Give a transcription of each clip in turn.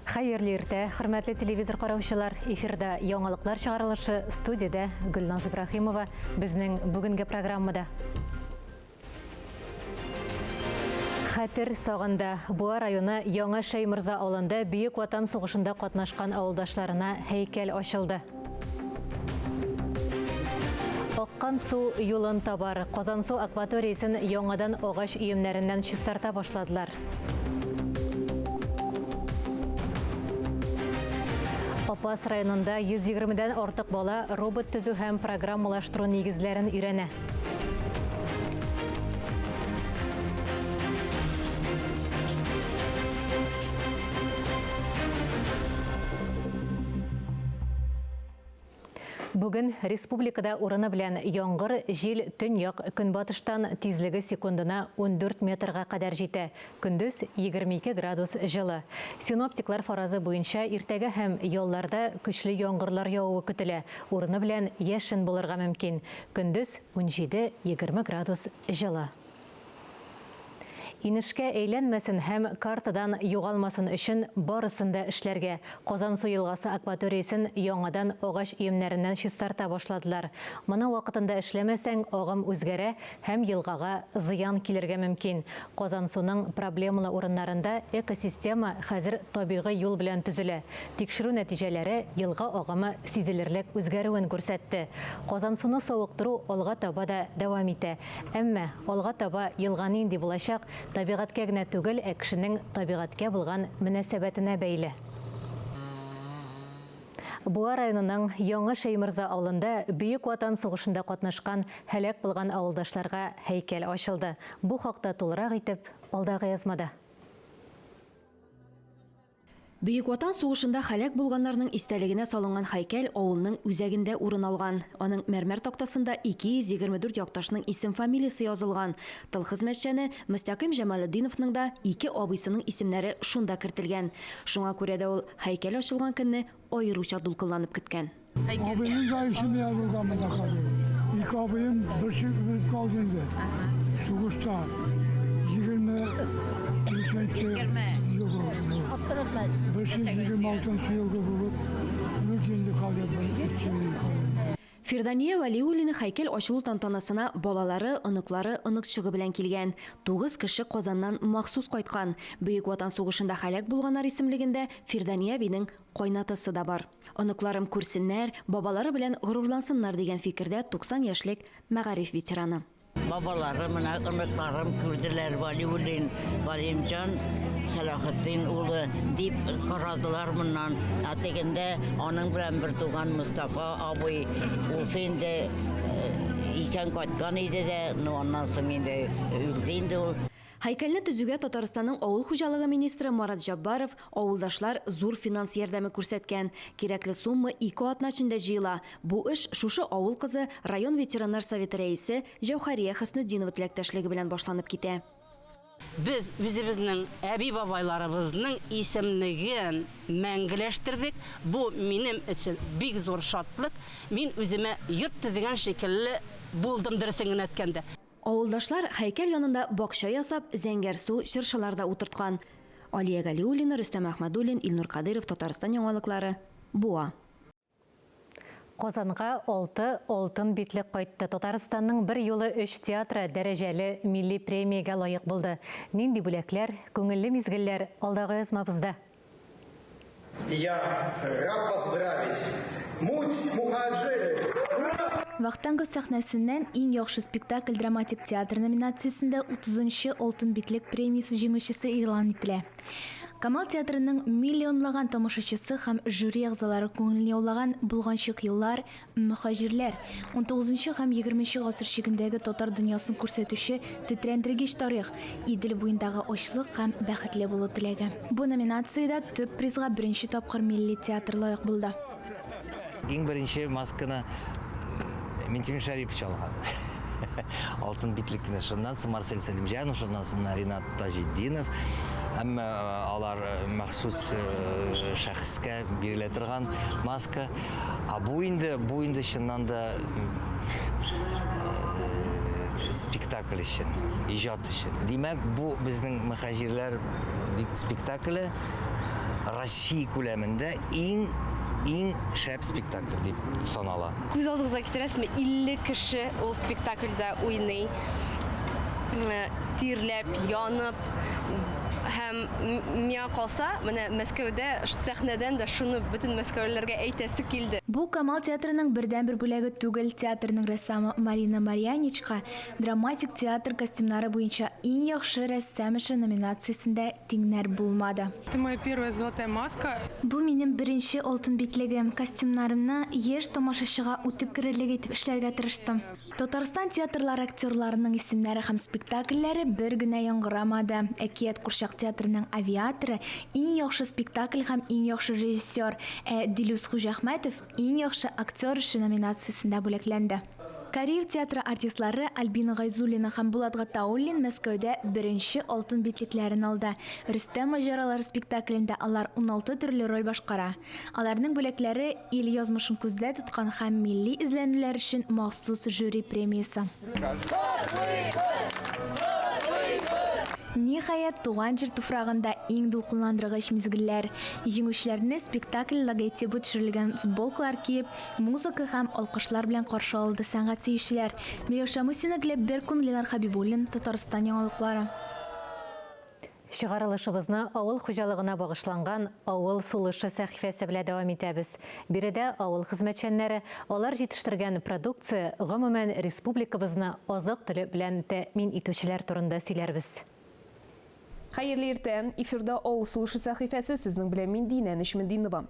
Хәерле иртә, хөрмәтле телевизор караучылар. Эфирда яңалыклар чыгарылышы, студиядә Гөлназ Ибраһимова. Безнең бүгенге программада. Хәтер сагында Буа районы Яңа Шәйморза авылында Бөек Ватан сугышында катнашкан авылдашларына һәйкәл ачылды. Аккан су юлын табар. Казансу акваториясен яңадан агач өемнәреннән чистарта башладылар. Апас районында 120-дән артык бала робот төзү һәм программалаштыру нигезләрен өйрәнә. Бүген республикада урыны белән яңгыр, җил төньяк көнбатыштан тизлеге секундына 14 метрга кадәр җитә. Көндез 22 градус җылы. Синоптиклар фаразы буенча иртәгә һәм ялларда көчле яңгырлар явуы көтелә, урыны белән яшен булырга мөмкин. Көндез 17-20 градус җылы. Инешкә әйләнмәсен һәм картадан югалмасын өчен барысын да эшләргә. Казансу елгасы акваториясен яңадан агач өемнәреннән чистарта башладылар. Моны вакытында эшләмәсәң, агым үзгәрә һәм елгага зыян килергә мөмкин. Казансуның проблемалы урыннарында экосистема хәзер табигый юл белән төзелә. Тикшерү нәтиҗәләре елга агымы сизелерлек үзгәрүен күрсәтте. Казансуны савыктыру алга таба да дәвам итә. Әмма алга таба елга нинди булачак, табигатькә генә түгел, ә кешенең табигатькә булган мөнәсәбәтенә бәйле. Буа районының Яңа Шәйморза авылында Бөек Ватан сугышында катнашкан һәлак булган авылдашларга һәйкәл ачылды. Бу хакта тулырак итеп алдагы язмада. Бөек Ватан сугышында һәлак булганнарның истәлегенә салынган һәйкәл авылның үзәгендә урын алган. Аның мәрмәр тактасында 224 якташның исем-фамилиясе язылган. Тыл хезмәтчәне Мөстәкыйм Җамалетдиновның да ике абыйсының исемнәре шунда кертелгән. Шуңа күрә дә ул һәйкәл ачылган көнне аеруча дулкынланып көткән. Абыйның да исеме язылган монда хәзер. Ике абыем берсе үлеп калды инде. Сугышта 23 елгы. Берсе 26 елгы булып үлде инде хәзер бер өч ел инде. Фирдания Вәлиуллина һәйкәл ачылу тантанасына балалары, оныклары, оныкчыгы белән килгән. Тугыз кеше Казаннан махсус кайткан. Бөек Ватан сугышында һәлак булганнар исемлегендә Фирдания әбинең кайнатасы да бар. Оныкларым күрсеннәр, бабалары белән горурлансыннар дигән фикердә 90 яшьлек мәгариф ветераны. Бабаларым, менә оныкларым күрделәр, Валиуллин Галимҗан Сәлахетдин улы дип карадылар моннан. Ә тегендә аның белән бертуган Мостафа абый, улсы инде исән кайткан иде дә, но аннан соң инде үлде инде ул. Һәйкәлне төзүгә Татарстанның авыл хуҗалыгы министры Марат Җәббаров, авылдашлар зур финанс ярдәме күрсәткән. Кирәкле сумма ике атна эчендә җыела. Бу эш шушы авыл кызы, район ветераннар советы рәисе Җәүһәрия Хөснетдинова теләктәшлеге белән башланып китә. Без үзебезнең әби-бабайларыбызның исемлеген мәңгеләштердек. Бу минем өчен бик зур шатлык. Мин үземә йорт төзегән шикелле булдым, дөресен генә әйткәндә. Авылдашлар һәйкәл янында бакча ясап, зәңгәрсу чыршылар да утырткан. Алия Галиуллина, Рөстәм Әхмәдуллин, Илнур Кадыйров, Татарстан яңалыклары, Буа. Казанга алты Алтын битлек кайтты. Татарстанның бер юлы өч театры дәрәҗәле милли премиягә лаек булды. Нинди бүләкләр, күңелле мизгелләр алдагы язмабызда. Я рад поздравить Муть Мухаджири! Ура! Вахтангов сәхнәсеннән Иң яхшы спектакль драматик театр номинациясендә 30 нчы Алтын битлек премиясе җиңүчесе игълан ителә. Камал театрының миллионлаган тамашачысы һәм жюри әгъзалары күңелен яулаган Болганчык еллар, Мөһаҗирләр, унтугызынчы һәм егерменче гасыр чигендәге татар дөньясын күрсәтүче тетрәндергеч тарих, Идел буендагы ачлык һәм бәхетле булу теләге. Бу номинациядә төп призга беренче тапкыр милли театр лаек булды. Иң беренче масканы Минтимер Шәрипов чалган. Алтын битлекне. Шуннан соң Марсель Сәлимҗанов, шуннан соң Ринат Таҗетдинов. Әмма алар махсус шәхескә бирелә торган маска. А бу инде, бу инде чыннан да спектакль өчен, иҗат өчен. Димәк, бу безнең Мөхаҗирләр спектакле. Россия күләмендә иң иң шәп спектакль дип санала. Күз алдыгызга китерәсезме, 50 кеше ул спектакльдә уйный. Тирләп, янып һәм миңа калса, менә Мәскәүдә сәхнәдән дә шуны бөтен мәскәүлеләргә әйтәсе килде. Бу Камал театрының бердәнбер бүләге түгел. Театрның рәссамы Марина Марьяничка драматик театр костюмнары буенча иң яхшы рәссам эше номинациясендә тиңнәр булмады. Это моя первая золотая маска. Бу минем беренче алтын битлегем. Костюмнарымны еш тамашачыга үтеп керерлек итеп эшләргә тырыштым. Татарстан театрлары актерларының исемнәре һәм спектакльләре бер генә яңгырамады. Әкият курчак театрының Авиаторы иң яхшы спектакль һәм иң яхшы режиссер, ә Дилүс Хуҗәхмәтов иң яхшы актер эше номинациясендә бүләкләнде. Кариев театры артистлары Альбина Гайзуллина һәм Булат Гатауллин Мәскәүдә беренче алтын битлекләрен алды. Рөстәм маҗаралары спектаклендә алар 16 төрле роль башкара. Аларның бүләкләре ил язмышын күздә тоткан һәм милли эзләнүләр өчен махсус жюри премиясе. Ниһаять, туган җир туфрагында иң дулкынландыргыч мизгелләр. Җиңүчеләрне спектакль логотибы төшерелгән футболкалар киеп, музыка һәм алкышлар белән каршы алды сәнгать сөючеләр. Миләүшә Мусина, Глеб Беркун, Ленар Хәбибуллин, Татарстан яңалыклары. Чыгарылышыбызны авыл хуҗалыгына багышланган Авыл сулышы сәхифәсе белән дәвам итәбез. Биредә авыл хезмәтчәннәре, алар җитештергән продукция, гомумән, республикабызны азык-төлек белән тәэмин итүчеләр турында сөйләрбез. Хәерле иртә. Эфирда Авыл сулышы сәхифәсе, сезнең белән мин Динә Нечметдинова.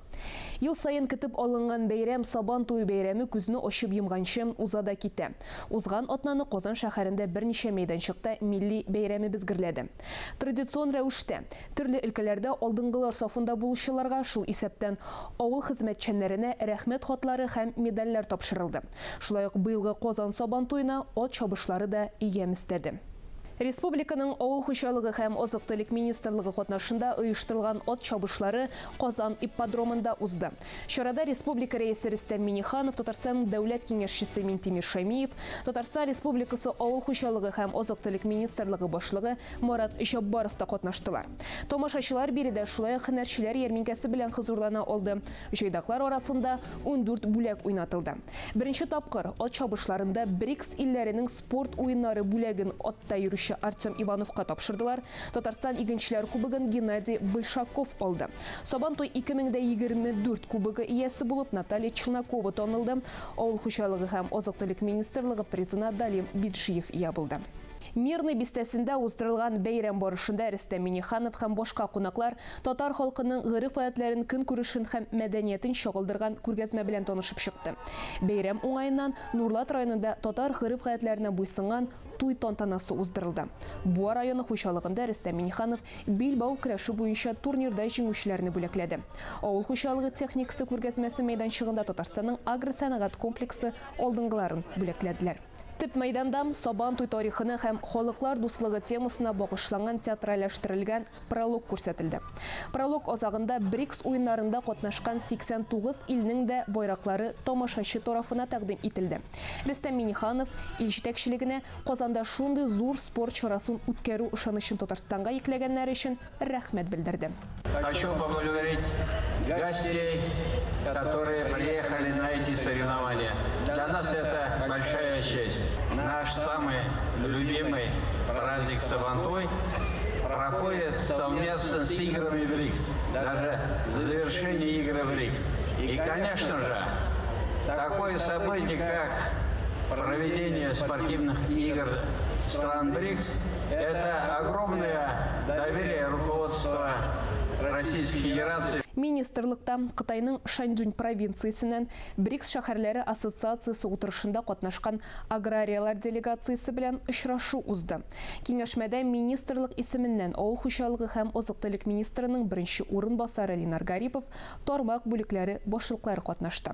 Ел саен көтеп алынган бәйрәм Сабан туе бәйрәме күзне ачып йомганчы уза да китә. Узган атнаны Казан шәһәрендә берничә мәйданчыкта милли бәйрәмебез гөрләде. Традицион рәвештә төрле өлкәләрдә алдынгылар сафында булучыларга, шул исәптән авыл хезмәтчәннәренә рәхмәт хатлары һәм медальләр тапшырылды. Шулай ук быелгы Казан Сабан туена ат чабышлары да ямь өстәде. Республиканың авыл хуҗалыгы һәм азык-төлек министрлыгы катнашында оештырылган ат чабышлары Казан ипподромында узды. Чарада республика рәисе Рөстәм Миңнеханов, Татарстан дәүләт киңәшчесе Минтимер Шаймиев, Татарстан Республикасы авыл хуҗалыгы һәм азык-төлек министрлыгы башлыгы Марат Җаббаров та катнаштылар. Тамашачылар биредә шулай ук һөнәрчеләр ярминкәсе белән хозурлана алды. Җайдаклар арасында 14 бүләк уйнатылды. Беренче тапкыр ат чабышларында БРИКС илләренең спорт уеннары бүләген атта йөрүче Артем Ивановка тапшырдылар. Татарстан игенчеләр кубогын Геннадий Большаков алды. Сабантуй 2024 кубогы иясе булып Наталья Челнокова танылды. Авыл хуҗалыгы һәм азык-төлек министрлыгы призына Далим Биджиев ия булды. Мирный бистәсендә уздырылган бәйрәм барышында Рөстәм Миңнеханов һәм башка кунаклар татар халкының гореф-гадәтләрен, көнкүрешен һәм мәдәниятен чагылдырган күргәзмә белән танышып чыкты. Бәйрәм уңаеннан Нурлат районында татар гореф-гадәтләренә буйсынган туй тантанасы уздырылды. Буа районы хуҗалыгында Рөстәм Миңнеханов билбау көрәше буенча турнирда җиңүчеләрне бүләкләде. Авыл хуҗалыгы техникасы күргәзмәсе мәйданчыгында Татарстанның агросәнәгать комплексы алдынгыларын бүләкләделәр. Төп мәйданда Сабан туй тарихына һәм халыклар дуслыгы темасына багышланган театральләштерелгән пролог күрсәтелде. Пролог азагында БРИКС уеннарында катнашкан 89 илнең дә байраклары тамашачы тарафына тәкъдим ителде. Рөстәм Миңнеханов ил җитәкчелегенә Казанда шундый зур спорт чарасын үткәрү ышанычын Татарстанга йөкләгәннәре өчен рәхмәт белдерде. Хочу поблагодарить гостей, которые приехали на эти соревнования. Для нас это большая честь. Наш самый любимый праздник Сабантуй проходит совместно с играми БРИКС, даже завершение игр БРИКС. И, конечно же, такое событие, как проведение спортивных игр стран БРИКС, это огромное доверие руководства Российской Федерации. Министрлыкта Кытайның Шаньдунь провинциясеннән БРИКС шәһәрләре ассоциациясе утырышында катнашкан аграриялар делегациясе белән очрашу узды. Киңәшмәдә министрлык исеменнән авыл хуҗалыгы һәм азык-төлек министрының беренче урынбасары Ленар Гарипов, тармак бүлекләре башлыклары катнашты.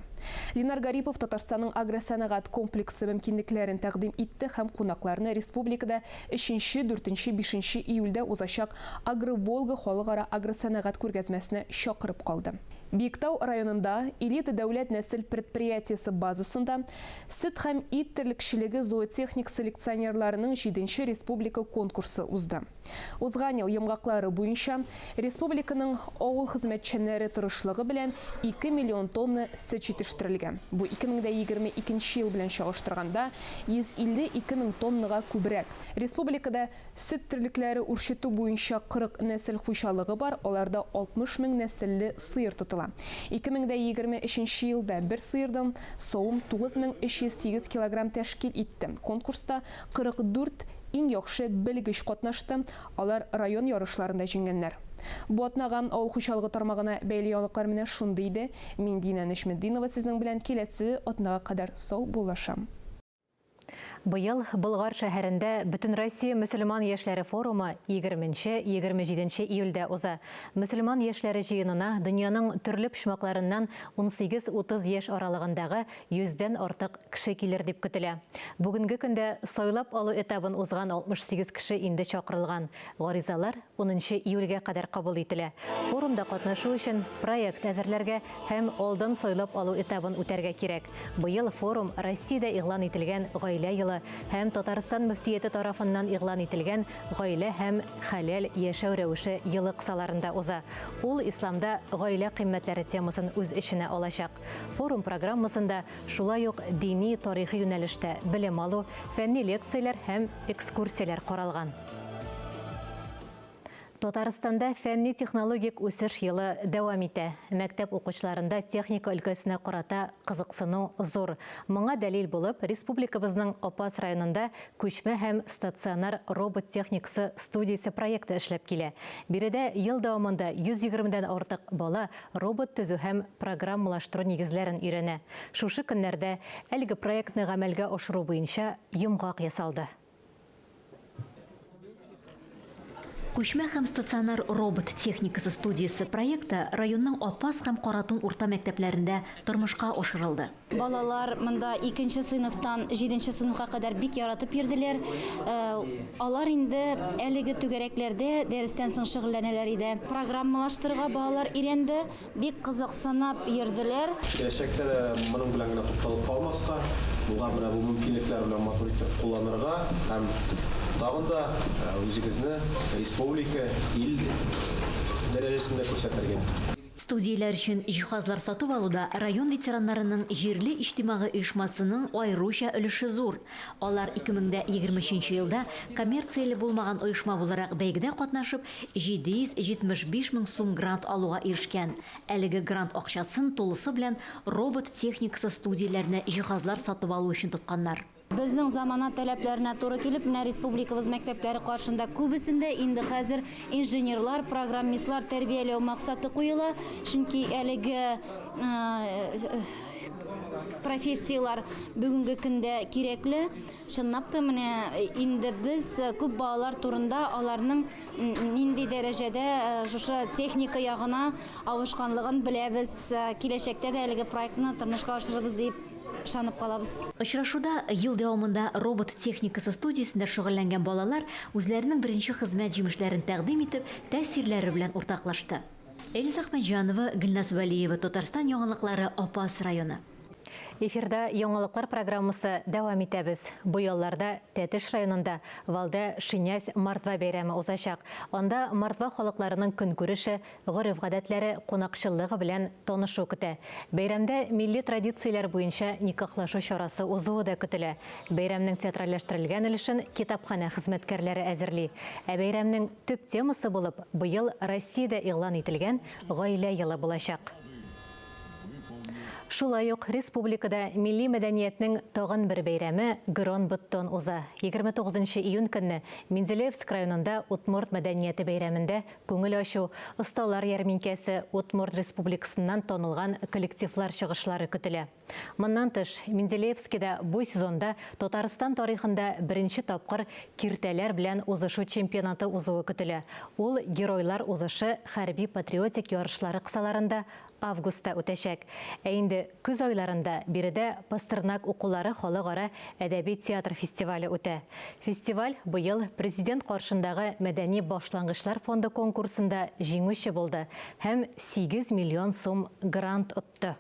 Ленар Гарипов Татарстанның агросәнәгать комплексы мөмкинлекләрен тәкъдим итте һәм кунакларны республикада 3-нче, 4-нче, 5 июльдә узачак Агроволга халыкара агросәнәгать сәнәгать күргәзмәсенә чакырып калды. Биектау районында Элита дәүләт нәсел предприятиесе базасында сөт һәм ит терлекчелеге зоотехник селекционерларының җиденче республика конкурсы узды. Узган ел йомгаклары буенча республиканың авыл хезмәтчәннәре тырышлыгы белән 2 миллион тонна сөт җитештерелгән. Бу 2022 ел белән чагыштырганда 152 мең тоннага күбрәк. Республикада Сөт терлекләре үрчетү буенча 40 нәсел хуҗалыгы бар, аларда 60 мең нәселле сыер тотыла. 2023 елда бер сыердан савым 9308 килограмм тәшкил итте. Конкурста 44 иң яхшы белгеч катнашты, алар район ярышларында җиңгәннәр. Бу атнага авыл хуҗалыгы тармагына бәйле яңалыклар менә шундый иде. Мин Динә Нәҗметдинова сезнең белән киләсе атнага кадәр саубуллашам. Быел Болгар шәһәрендә Бөтенроссия мөселман яшьләре форумы 20-27 июльдә уза. Мөселман яшьләре җыенына дөньяның төрле почмакларыннан 18-30 яшь аралыгындагы йөздән артык кеше килер дип көтелә. Бүгенге көндә сайлап алу этабын узган 68 кеше инде чакырылган. Гаризалар унынчы июльгә кадәр кабул ителә. Форумда катнашу өчен проект әзерләргә һәм алдан сайлап алу этабын үтәргә кирәк. Быел форум Россиядә игълан ителгән Гаилә елы һәм Татарстан мөфтияте тарафыннан игълан ителгән Гаилә һәм хәләл яшәү рәвеше елы кысаларында уза. Ул исламда гаилә кыйммәтләре темасын үз эченә алачак. Форум программасында шулай ук дини, тарихи юнәлештә белем алу, фәнни лекцияләр һәм экскурсияләр каралган. Татарстанда фәнни-технологик үсеш елы дәвам итә. Мәктәп укучыларында техника өлкәсенә карата кызыксыну зур. Моңа дәлил булып, республикабызның Апас районында күчмә һәм стационар робот техникасы студиясе проекты эшләп килә. Биредә ел дәвамында 120 дән артык бала робот төзү һәм программалаштыру нигезләрен өйрәнә. Шушы көннәрдә әлеге проектны гамәлгә ашыру буенча йомгак ясалды. Күчмә һәм стационар робот техникасы студиясе проекты районның Апас һәм Каратун урта мәктәпләрендә тормышка ашырылды. Балалар монда икенче сыйныфтан җиденче сыйныфка кадәр бик яратып йөрделәр. Алар инде әлеге түгәрәкләрдә дәрестән соң шөгыльләнәләр иде. Программалаштырырга балалар өйрәнде. Бик кызыксынып йөрделәр. Киләчәктә дә моның белән генә тукталып калмаска, булган менә бу мөмкинлекләр белән матур итеп кулланырга һәм тагын да үзегезне республика, ил дәрәҗәсендә күрсәтергә. Студияләр өчен җиһазлар сатып алуда район ветераннарының җирле иҗтимагый оешмасының аеруча өлеше зур. Алар 2023 елда коммерцияле булмаган оешма буларак бәйгедә катнашып, 775 мең сум грант алуга ирешкән. Әлеге грант акчасын тулысы белән робот техникасы студияләренә җиһазлар сатып алу өчен тотканнар. Безнең замана таләпләренә туры килеп, менә республикабыз мәктәпләре каршында күбесендә инде хәзер инженерлар, программистлар тәрбияләү максаты куела. Чөнки әлеге профессияләр бүгенге көндә кирәкле. Чынлап та менә инде без күп балалар турында аларның нинди дәрәҗәдә шушы техника ягына авышканлыгын беләбез. Киләчәктә дә әлеге проектны тормышка ашырырбыз дип ышанып калабыз. Очрашуда ел дәвамында робот техникасы студиясендә шөгыльләнгән балалар үзләренең беренче хезмәт җимешләрен тәкъдим итеп, тәэсирләре белән уртаклашты. Эльза Әхмәтҗанова, Гөлназ Вәлиева, Татарстан яңалыклары, Апас районы. Эфирда яңалыклар программасы дәвам итәбез. Бу ялларда Тәтеш районында Валда Шинясь мордва бәйрәме узачак. Анда мордва халыкларының көнкүреше, гореф-гадәтләре, кунакчыллыгы белән танышу көтә. Бәйрәмдә милли традицияләр буенча никахлашу чарасы узуы да көтелә. Бәйрәмнең театральләштерелгән өлешен китапханә хезмәткәрләре әзерли. Ә бәйрәмнең төп темасы булып быел Россиядә игълан ителгән Гаилә елы булачак. Шулай ук республикада милли мәдәниятнең тагын бер бәйрәме Гырон-Быдтон уза. 29 нчы июнь көнне Менделеевск районында удмурт мәдәнияте бәйрәмендә күңел ачу, осталар ярминкәсе, Удмурт Республикасыннан танылган коллективлар чыгышлары көтелә. Моннан тыш, Менделеевскида бу сезонда Татарстан тарихында беренче тапкыр киртәләр белән узышу чемпионаты узуы көтелә. Ул Геройлар узышы хәрби-патриотик ярышлары кысаларында августта үтәчәк. Ә инде көз айларында биредә Пастернак укулары халыкара әдәби театр фестивале үтә. Фестиваль быел Президент каршындагы Мәдәни башлангычлар фонды конкурсында җиңүче булды һәм 8 миллион сум грант отты.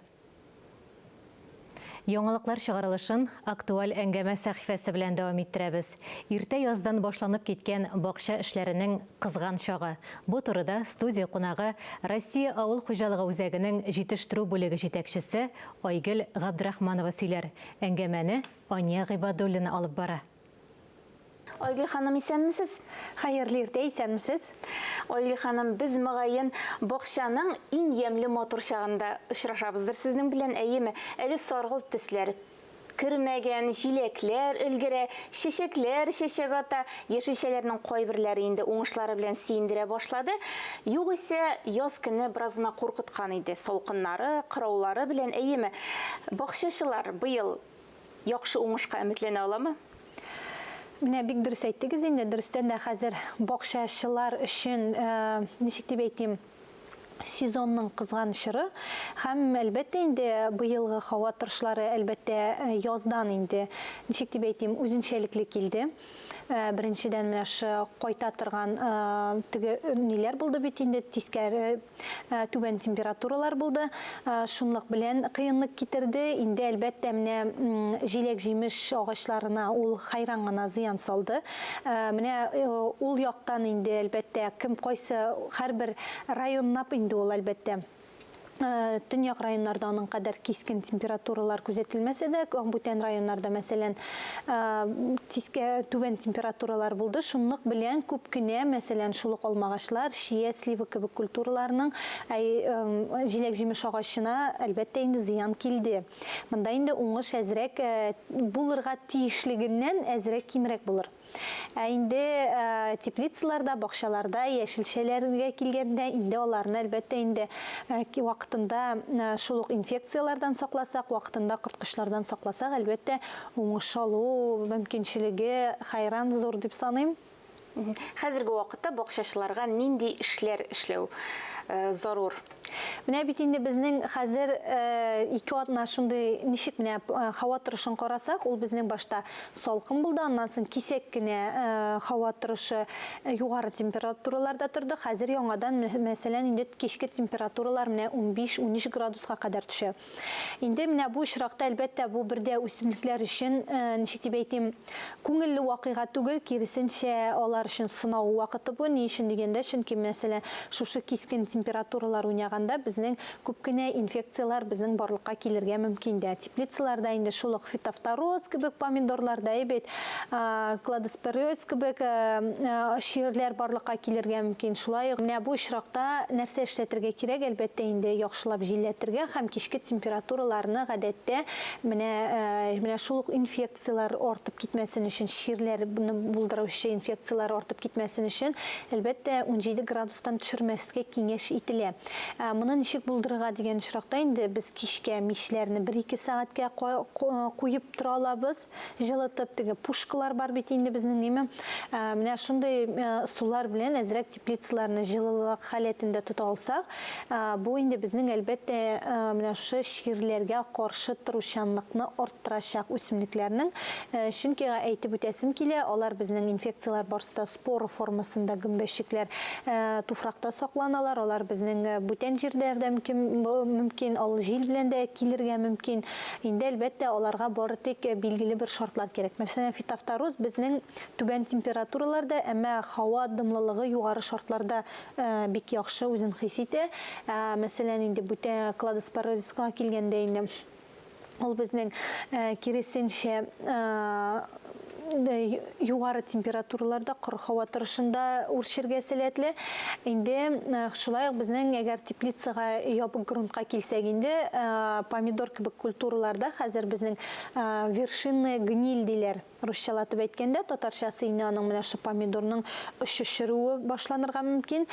Яңалыклар чыгарылышын актуаль әңгәмә сәхифәсе белән дәвам иттерәбез. Иртә яздан башланып киткән бакча эшләренең кызган чагы. Бу турыда студия кунагы Россия авыл хуҗалыгы үзәгенең җитештерү бүлеге җитәкчесе Айгөл Габдрахманова сөйләр. Әңгәмәне Ания Гыйбадуллина алып бара. Айгөл ханым, исәнмесез? Хәерле иртә, исәнмесез. Айгөл ханым, без мөгаен бакчаның иң ямьле матур чагында очрашабыздыр сезнең белән, әйеме? Әле саргылт төсләр кермәгән, җиләкләр өлгерә, чәчәкләр чәчәк ата, яшелчәләрнең кайберләре инде уңышлары белән сөендерә башлады. Югыйсә, яз көне бераз гына куркыткан иде, салкыннары, кыраулары белән, әйеме? Бакчачылар быел яхшы уңышка өметләнә аламы? Менә бик дөрес әйттегез инде. Дөрестән дә хәзер бакчачылар өчен, ничек дип әйтим, сезонның кызган чоры. Һәм, әлбәттә инде, быелгы һава торышлары, әлбәттә, яздан инде, ничек дип әйтим, үзенчәлекле килде. Беренчедән, менә шушы кайта торган теге ниләр булды бит инде, тискәре Түбән температуралар булды. Шунлык белән кыенлык китерде. Инде, әлбәттә, менә җиләк-җимеш агачларына ул хәйран гына зыян салды. Менә ул яктан инде, әлбәттә, кем кайсы, һәрбер районнап инде ул, әлбәттә. Төньяк районнарда аның кадәр кискен температуралар күзәтелмәсә дә, бүтән районнарда, мәсәлән, тискә түбән температуралар булды. Шунлык белән күп кенә, мәсәлән, шул ук алмагачлар, чия, слива кебек культураларның җиләк-җимеш агачына, әлбәттә инде, зыян килде. Монда инде уңыш әзрәк булырга тиешлегеннән әзрәк кимрәк булыр. Ә инде теплицаларда, бакчаларда яшелчәләргә килгәндә, инде аларны, әлбәттә инде, вакытында шул ук инфекцияләрдән сакласак, вакытында корткычлардан сакласак, әлбәттә, уңыш алу мөмкинчелеге хәйран зур дип саныйм. Хәзерге вакытта бакчачыларга нинди эшләр эшләү зарур? Менә бит инде безнең хәзер ике атна шундый, ничек менә һава торышын карасак, ул безнең башта салкын булды, аннан соң кисәк кенә һава торышы югары температураларда торды. Хәзер яңадан, мәсәлән, инде кичке температуралар менә 15-13 градуска кадәр төшә. Инде менә бу очракта, әлбәттә, бу бер дә үсемлекләр өчен, ничек дип әйтим, күңелле вакыйга түгел, киресенчә, алар өчен сынау вакыты бу. Ни өчен дигәндә, чөнки, мәсәлән, шушы кискен температуралар уйнаганда безнең күп кенә инфекцияләр безнең барлыкка килергә мөмкин дә. Теплицаларда инде шул ук фитофтороз кебек помидорларда, әйбәт, кладоспориоз кебек чирләр барлыкка килергә мөмкин. Шулай ук менә бу очракта нәрсә эшләтергә кирәк, әлбәттә инде, яхшылап җилләтергә һәм кичке температураларны гадәттә менә менә шул ук инфекцияләр артып китмәсен өчен, чирләрне булдыручы инфекцияләр артып китмәсен өчен, әлбәттә, 17 градустан төшермәскә киңәш ителә. Моны ничек булдырырга дигән очракта инде без кичкә мичләрне бер-ике сәгатькә куеп тора алабыз, җылытып, теге пушкалар бар бит инде безнең, әйме? Менә шундый ысуллар белән әзрәк теплицаларны җылылык халәтендә тота алсак, бу инде безнең, әлбәттә, менә шушы чирләргә каршы торучанлыкны арттырачак үсемлекләрнең. Чөнки әйтеп үтәсем килә, алар безнең инфекцияләр барысы да спора формасында гөмбәчекләр туфракта сакланалар, алар безнең бүтән җирләрдә мөмкин, ал җил белән дә килергә мөмкин. Инде, әлбәттә, аларга бары тик билгеле бер шартлар кирәк. Мәсәлән, фитофтороз безнең түбән температураларда, әмма һава дымлылыгы югары шартларда бик яхшы үзен хис итә. Мәсәлән, инде бүтән кладоспорозиска килгәндә инде, ул безнең киресенчә югары температураларда, коры һава торышында үрчергә сәләтле. Инде шулай ук безнең әгәр теплицага ябык грунтка килсәк инде, помидор кебек культураларда хәзер безнең вершинная гниль диләр. Русчалатып әйткәндә, татарчасы инде аның менә шул помидорның очы черүе башланырга мөмкин.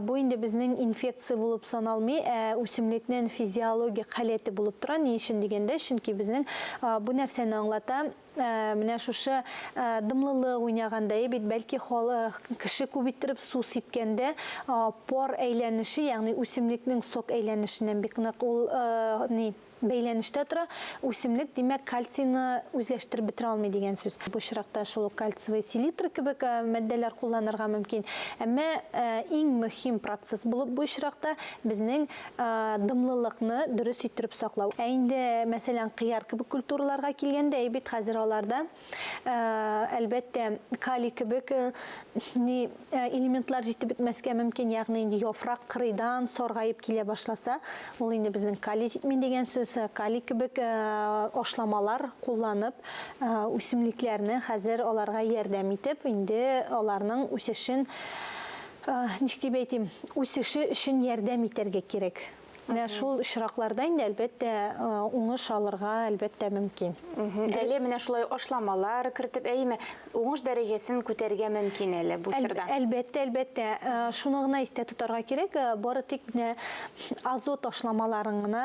Бу инде безнең инфекция булып саналмый, ә үсемлекнең физиологик халәте булып тора. Ни өчен дигәндә, чөнки безнең бу нәрсәне аңлата? менә шушы дымлылык уйнаганда, бит бәлки кеше күп иттереп су сипкәндә пар әйләнеше, ягъни үсемлекнең сок әйләнешеннән бик нык ул ни бәйләнештә тора. Үсемлек, димәк, кальцийны үзләштереп бетерә алмый дигән сүз. Бу очракта шул ук кальциевая селитра кебек матдәләр кулланырга мөмкин. Әмма иң мөһим процесс булып бу очракта безнең дымлылыкны дөрес иттереп саклау. Ә инде, мәсәлән, кыяр кебек культураларга килгәндә, әй бит хәзер аларда, әлбәттә, калий кебек ни элементлар җитеп бетмәскә мөмкин, ягъни инде яфрак кырыйдан саргаеп килә башласа, ул инде безнең калий җитми дигән сүз. Калий кебек ашламалар кулланып, үсемлекләрне хәзер аларга ярдәм итеп, инде аларның үсешен ничек дип әйтим, үсеше өчен ярдәм итәргә кирәк. Менә шул очракларда инде, әлбәттә, уңыш алырга, әлбәттә, мөмкин. Әле менә шулай ашламалар кертеп, әйеме, уңыш дәрәҗәсен күтәрергә мөмкин әле бу чорда. Әлбәттә, әлбәттә. Шуны гына истә тотарга кирәк, бары тик менә азот ашламаларын гына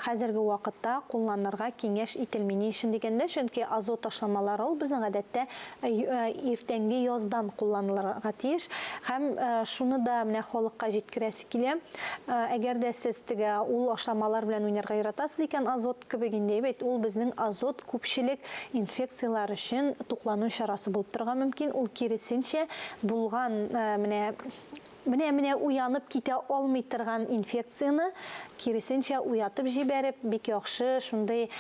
хәзерге вакытта кулланырга киңәш ителми. Ни өчен дигәндә, чөнки азот ашламалары ул безнең гадәттә иртәнге яздан кулланылырга тиеш. Һәм шуны да менә халыкка җиткерәсе килә. Әгәр дә сез теге ул ашламалар белән уйнарга яратасыз икән, азот кебек инде бит, ул безнең азот күпчелек инфекцияләр өчен туклану чарасы булып торырга мөмкин. Ул киресенчә булган менә Менә-менә уянып китә алмый торган инфекцияне, киресенчә, уятып җибәреп, бик яхшы шундый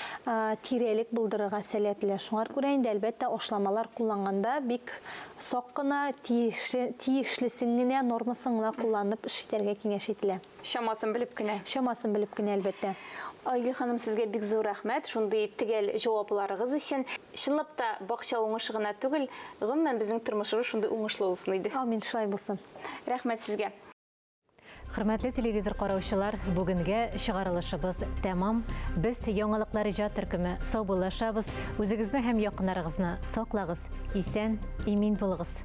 тирәлек булдырырга сәләтле. Шуңар күрә инде, әлбәттә, ашламалар кулланганда бик сак кына, тиешлесен генә, нормасын гына кулланып эш итәргә киңәш ителә. Чамасын белеп кенә. Чамасын белеп кенә, әлбәттә. Айгөл ханым, сезгә бик зур рәхмәт, шундый төгәл җавапларыгыз өчен. Чынлап та, бакча уңышы гына түгел, гомумән, безнең тормышыбыз шундый уңышлы булсын иде. Амин, шулай булсын. Рәхмәт сезгә. Хөрмәтле телевизор караучылар, бүгенгә чыгарылышыбыз тәмам. Без Яңалыклар иҗат төркеме саубуллашабыз. Үзегезне һәм якыннарыгызны саклагыз, исән, имин булыгыз.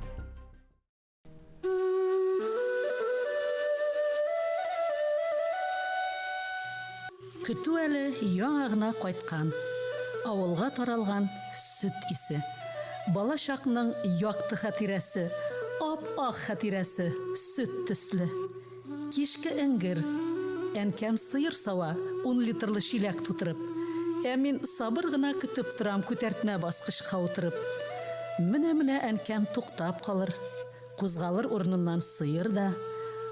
Көтү әле яңа гына кайткан, авылга таралган сөт исе. Бала чакның якты хатирәсе, ап-ак хатирәсе, сөт төсле. Кичке эңгер. Әнкәм сыер сава, ун литрлы чиләк тутырып. Ә мин сабыр гына көтеп торам күтәртмә баскычка утырып. Менә-менә әнкәм туктап калыр. Кузгалыр урыныннан сыер да.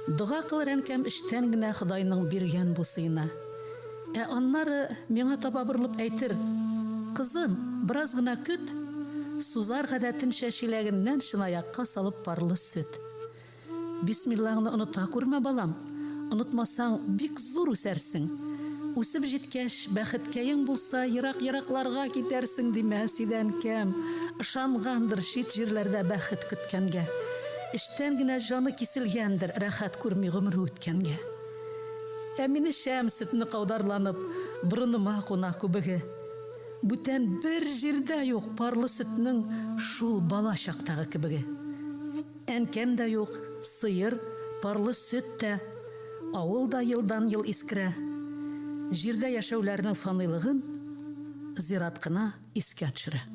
Дога кылыр әнкәм эчтән генә Ходайның биргән бу сыена. Ә аннары миңа таба борылып әйтер, Кызым, бераз гына көт! Сузар гадәтенчә чиләгеннән чынаякка салып парлы сөт. Бисмиллаңны оныта күрмә, балам. Онытмасаң, бик зур үсәрсең. Үсеп җиткәч, бәхеткәең булса, ерак-еракларга китәрсең, димәс иде әнкәм. Ышангандыр чит җирләрдә бәхет көткәнгә. Эчтән генә җаны киселгәндер, рәхәт күрми гомере үткәнгә. Ә мин эчәм сөтне каударланып, борыныма куна күбеге. Бүтән бер җирдә юк парлы сөтнең шул бала чактагы кебеге. Әнкәм дә юк, сыер, парлы сөт тә, авыл да елдан-ел искерә. Җирдә яшәүләрнең фаныйлыгын зират кына искә төшерә.